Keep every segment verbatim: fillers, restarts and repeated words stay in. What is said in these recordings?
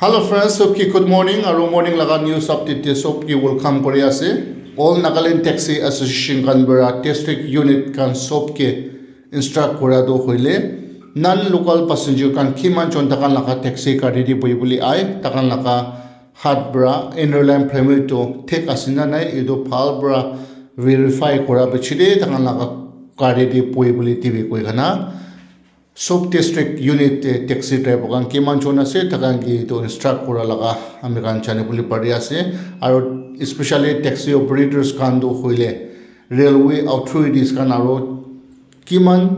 Hello friends, sob ki good morning aru morning laga news update te sob ki welcome kuri ase. All Nagaland Taxi Association khan para district unit khan sob ke instruct kura tu hoile non local passenger khan kiman jon takan laga taxi gari te bohi bole ai, takan laga hat para inner line permit tu thik ase na nai, etu bhal para verify kura piche te takan laga gari te bohi bole dibi koi kena sob district unit te taxi driver khan kiman jon ase, takan ke etu instruct kura laga ami khan jani bole pari ase. Aru especially taxi operators khan tu hoile railway authorities khan aru kiman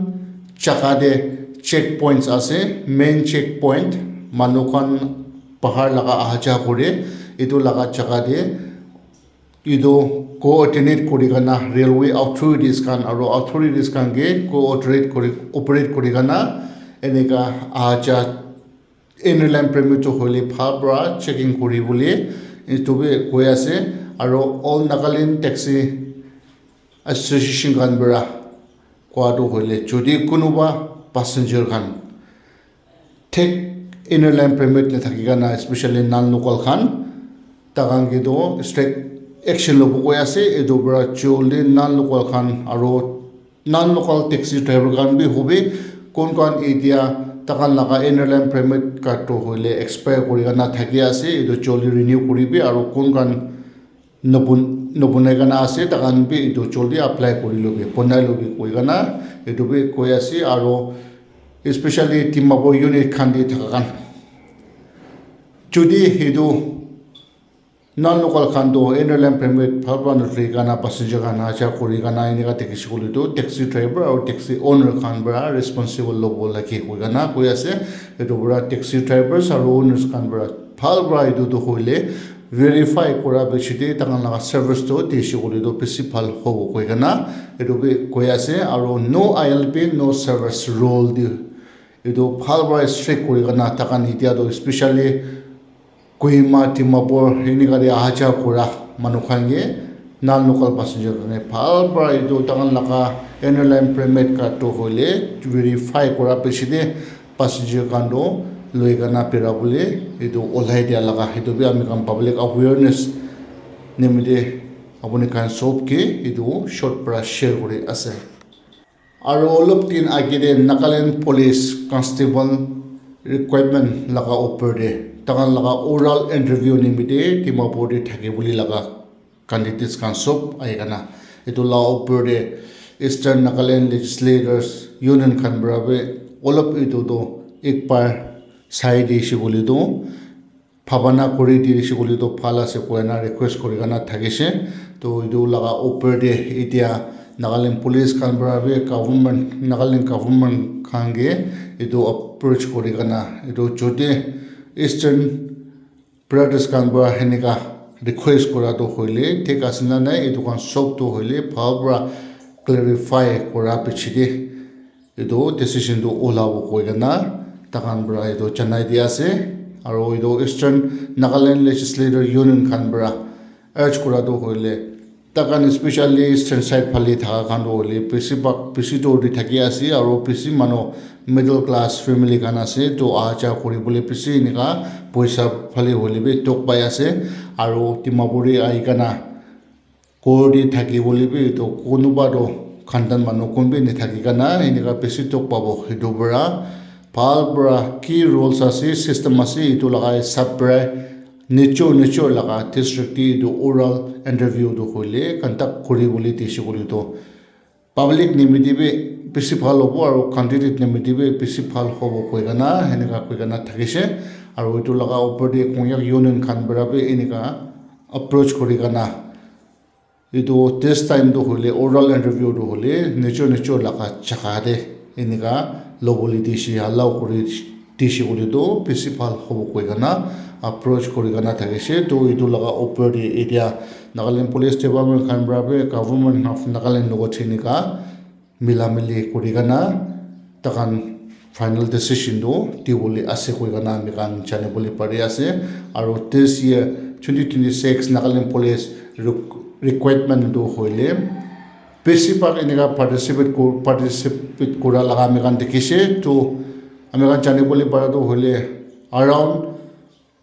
jaga te check points ase, main check point manu khan bahar laga aha ja kore, etu laga jaga te etu coordinate kuri kena railway authorities khan aru authorities khan ke coordinate kuri operate kuri kena eneka aha ja inner line permit tu hoile bhal para checking kuri bole etu bi koi ase. Aru All Nagaland Taxi Association khan para koa tu hoile jodi kunuba passenger khan thik inner line permit na thaki kena especially non local khan takan ke tu strict action lobo koi ase. Etu para joldi non local khan aru non local taxi driver khan bi hobi kun khan etia takan laga inner line permit card tu hoile expire kuri kena thaki ase, etu joldi renew kuri bi aru kun khan nobun nobunai kena ase takan bi etu joldi apply kuri lobi bonai lobi koi kena etu bi koi ase. Aru especially Dimapur unit khan te thaka khan jodi etu non local khan tu inner line permit bhal para naloi kena passenger khan aha ja kuri kena eneka thakise koile tu taxi driver aru taxi owner khan para responsible lobo lage koi kena koi ase. Etu para taxi drivers aru owners khan para bhal para etu tu hoile verify kura piche te takan laga service tu dise koile tu bishi bhal hobo koi kena etu bi koi ase. Aru no I L P, no service rule di etu bhal para strict kuri kena takan etia tu especially Kohima, Dimapur eneka te aha ja kura manu khan ke non local passenger khan ke bhal para etu takan laga inner line permit card tu hoile verify kura piche te passenger khan tu loi kena bera bole etu olai dia laga etu bi ami khan public awareness nimite apuni khan sob ke etu short para share kuri ase. Aru olop din age te Nagaland Police Constable recruitment laga opor te takan laga oral interview nimite Dimapur te thaki bole laga candidates khan sob ahi kena etu laga opor te Eastern Nagaland Legislators Union khan para bi olop etu tu ek bar sai dise koile tu bhabana kuri dise koile tu bhal ase koi kena request kuri kena thakise. To etu laga opor te etia Nagaland police khan para bi government, Nagaland government khan ke etu approach kuri kena etu jodi Eastern Brothers khan para eneka request kura tu hoile thik ase na nai, etu khan sob tu hoile bhal para clarify kura piche te etu decision tu olabo koi kena takan para etu janai di ase. Aru etu Eastern Nagaland Legislator Union khan para urge kura tu hoile takan especially Eastern side phale thaka khan tu hoile bishi bhag bishi dur te thaki ase aru bishi manu middle class family khan ase to aha ja kuri bole bishi eneka poisa phale hoile bi dukh pai ase. Aru Dimapur te ahi kena ghor te thaki bole bi etu kunuba tu khandan manu kun bi nathaki kena eneka bishi dukh pabo. Etu para bhal para ki rules ase, system ase, etu laga hisab para nature nature laga district te etu oral interview tu hoile conduct kuri bole dise koile tu public nimite bi bishi bhal hobo aru candidate nimite bi bishi bhal hobo koi kena eneka koi kena thakise. Aru etu laga opor te Konyak Union khan para bi eneka approach kuri kena etu this time tu hoile oral interview tu hoile nature nature laga jaga te eneka lobole dise allow kuri dise koile tu bishi bhal hobo koi kena approach kuri kena thakise. To etu laga opor te etia Nagaland Police Department khan para bi Government of Nagaland logot eneka mila mili kuri kena takan final decision tu dibole ase koi kena ami khan jani bole pari ase. Aru this year twenty twenty-six Nagaland Police req- recruitment tu hoile bishi bhag eneka participate ku- participate kura laga ami khan dikhi se. To ami khan jani bole para tu hoile around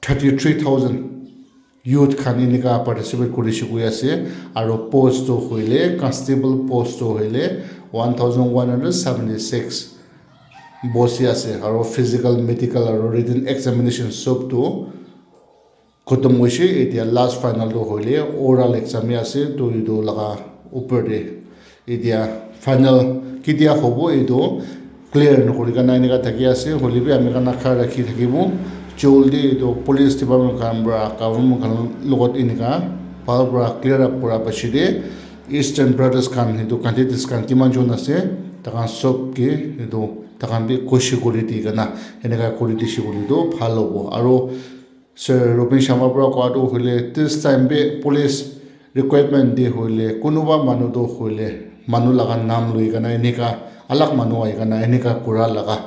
thirty three thousand youth khan enika participate kurishe koi ase. Aro post toh hoile constable post toh hoile one thousand one hundred seventy six bosi ase. Aro physical, medical aro written examination sob toh khotom hoishe. Etia last final toh hoile oral exam he ase, toh etu laga upor te etia final ketia hobo etu clear nokori kena enika thaki ase. Hoile bi ami khan akhar rakhi thakibo, jaldi etu police department khan para government khan logot enika bhal para clear up kora piche te Eastern Brothers khan etu candidates khan kiman jon ase, takhan sob ke etu takhan bi khushi kori di kena enika kori dishe koile toh bhal hobo. Aro Sir Rupin Sharma para kowa toh hoile this time bi police recruitment te hoile kunuba manu toh hoile manu laga naam loi kena enika alag manu ahi kena enika kura laga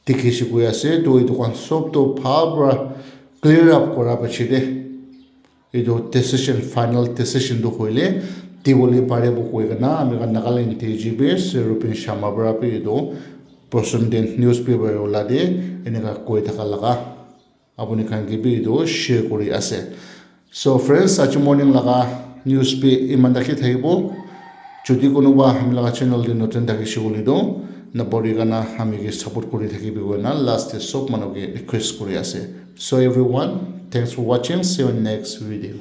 dikhishe koi ase. Toh etu khan sob toh bhal para clear up kura piche te etu decision, final decision toh hoile dibole paribo koi kena ami khan Nagaland D G P Sir Rupin Sharma para bi etu Prashantin newspaper wala te enika koi thaka laga apuni khan ke bi etu share kuri ase. So friends, aji morning laga news bi iman thaki thakibo. Jodi kunuba ami laga channel te notun thakishe koile toh napahori kena ami ke support kuri thakibi koina last te sob manu ke request kuri ase. So everyone, thanks for watching. See you in next video.